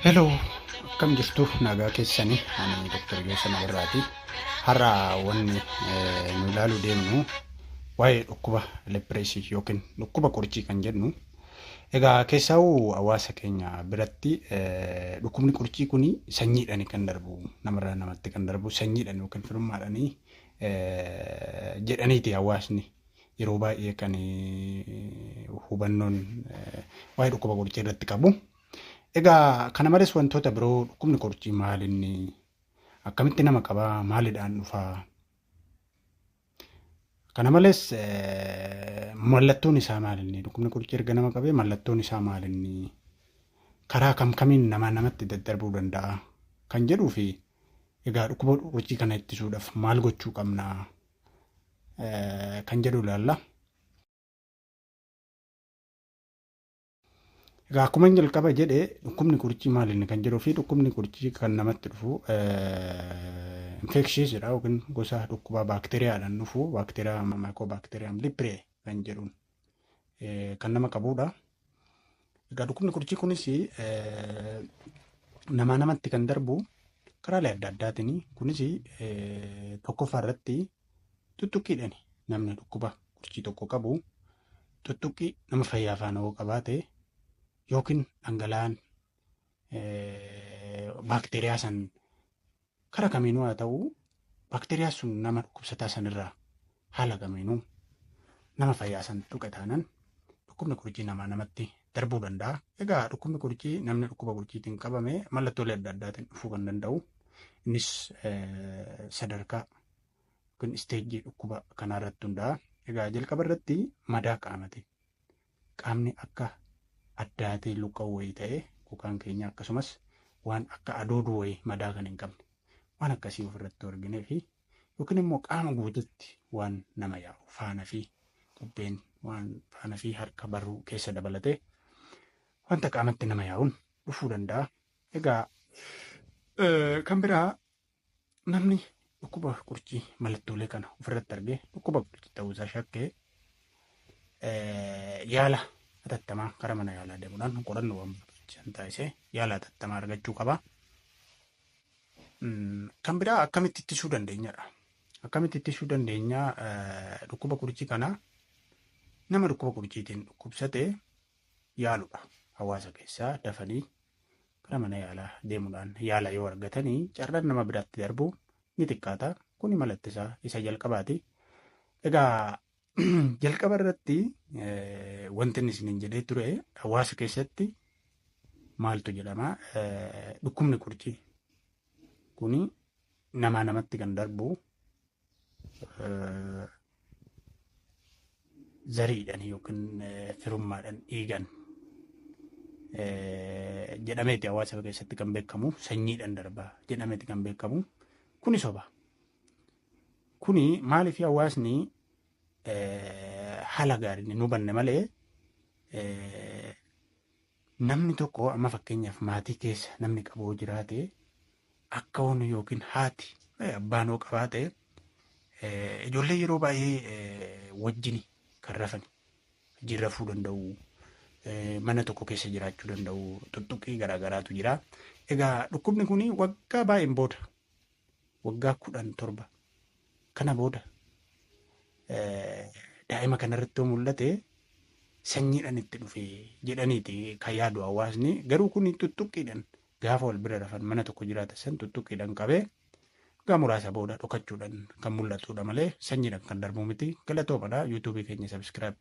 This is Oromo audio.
Hello, akkam jirtu? Nagaa keessanii? Ani Dr. Geessa Nagarraati. Har'a wanni nu ilaaluu deemnu waa'ee dhukkuba leprosy yookiin dhukkuba qurcii kan jennu. Egaa keessaa'uu hawaasa keenya biratti dhukkubni qurcii kun sanyiidhaan kan darbu, namarraa namatti kan darbu sanyiidhaan yookiin firummaadhaan jedhaniiti hawaasni yeroo baay'ee kan hubannoon waa'ee dhukkuba qurcii irratti qabu. Egaa kana malees wantoota biroo, dhukkubni qurcii maal inni, akkamitti nama qabaa, maalidhaan dhufaa? Kana malees mallattoon isaa maal inni, dhukkubni qurcii erga nama qabee mallattoon isaa maal inni, karaa kam kamiin namaa namatti daddarbuu danda'a kan jedhuu fi egaa dhukkuba qurcii kana ittisuudhaaf maal gochuu qabna kan jedhu ilaalla. Egaa akkuma inni jalqaba jedhe, dhukkubni qurcii maal inni kan jedhuu fi dhukkubni qurcii kan namatti dhufu infectiousidha yookiin gosa dhukkubaa baakteeriyaadhaan dhufu, baakteeriyaa Mycobacterium leprae kan jedhuun kan nama qabudha. Egaa dhukkubni qurcii kunis namaa namatti kan darbu karaalee adda addaatiin. Kunis tokkoffaa irratti tuttuqqiidhaan, namni dhukkuba qurcii tokko qabu tuttuqqii nama fayyaa faana yoo qabaate yookiin dhangala'aan baakteeriyaa san karaa kamiinuu haa ta'u, baakteeriyaa sun nama dhukkubsataa sanirraa haala kamiinuu nama fayyaa san tuqe taanaan dhukkubni qurcii namaa namatti darbuu danda'a. Egaa dhukkubni qurcii, namni dhukkuba qurciitiin qabame mallattoolee adda addaatiin dhufuu kan danda'u. Innis sadarkaa yookiin stage dhukkuba kanaa irratti hundaa'a. Egaa jalqaba irratti madaa qaamati. Qaamni akka addaatee luqqa'u wayii ta'ee gogaan keenya, akkasumas waan akka adooduu wayii madaa kan hin qabne waan akkasii ofirratti arginee fi yookiin immoo qaama guututti waan nama yaa'u, faana fi qubbeen, waan faana fi harka barruu keessa dabalatee wanta qaamatti nama yaa'uun dhufuu danda'a. Egaa kan biraa, namni dhukkuba qurcii mallattoolee kana ofirratti argee dhukkuba qurcii ta'uusaa shakkee yaala hatattamaa karaa mana yaalaa deemuudhaan qorannoowwan barbaachisan taasisee yaala hatattamaa argachuu qaba. Kan biraa akkamitti ittisuu dandeenyadha. Akkamitti ittisuu dandeenya dhukkuba qurcii kana? Nama dhukkuba qurciitiin dhukkubsate yaaludha. Hawaasa keessaa dafanii gara mana yaalaa deemuudhaan yaala yoo argatanii carraan nama biraatti darbu ni xiqqaata. Kuni mala ittisaa isa jalqabaati. Egaa jalqaba irratti wanti inni isiniin jedhee ture, hawaasa keessatti maaltu jedhama? Dhukkubni qurcii kuni namaa namatti kan darbu zariidhaan yookiin firummaadhaan, dhiigan jedhameeti hawaasa keessatti kan beekamu, sanyiidhaan darba jedhameeti kan beekamu. Kuni soba. Kuni maaliif hawaasni haala gaariin hin hubanne malee, namni tokko amma fakkeenyaaf maatii keessa namni qabu jiraate, akka hoon yookiin haati abbaan hoo qabaate, ijoollee yeroo baay'ee wajjin kan rafan, wajjin rafuu danda'u, mana tokko keessa jiraachuu danda'u, tuttuqqii garaagaraatu jira. Egaa dhukkubni kun waggaa baay'een booda, waggaa 17 kana booda daa'ima kanarratti yoo mul'ate sanyiidhaan itti dhufe jedhaniiti kan yaadu hawaasni. Garuu kun tuttuqqiidhaan gaafa wal bira rafan, mana tokko jiraatan san tuttuqqiidhaan qabee waggaa muraasa booda dhokachuudhaan kan mul'atudha malee sanyiidhaan kan darbu miti. Galatoomadha. YouTubeii keenya subscribe.